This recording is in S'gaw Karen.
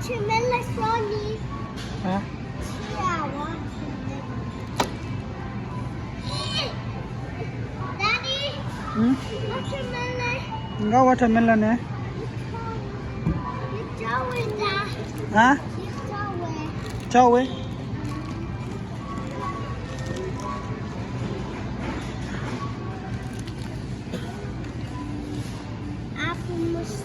Watermelon, sorry. ဟါ Yeah, watermelon. Daddy, ဟမ် watermelon. နက watermelon န့ၣ် You throw it, Dad. ဟါ You throw it. Throw it. Apple mousse,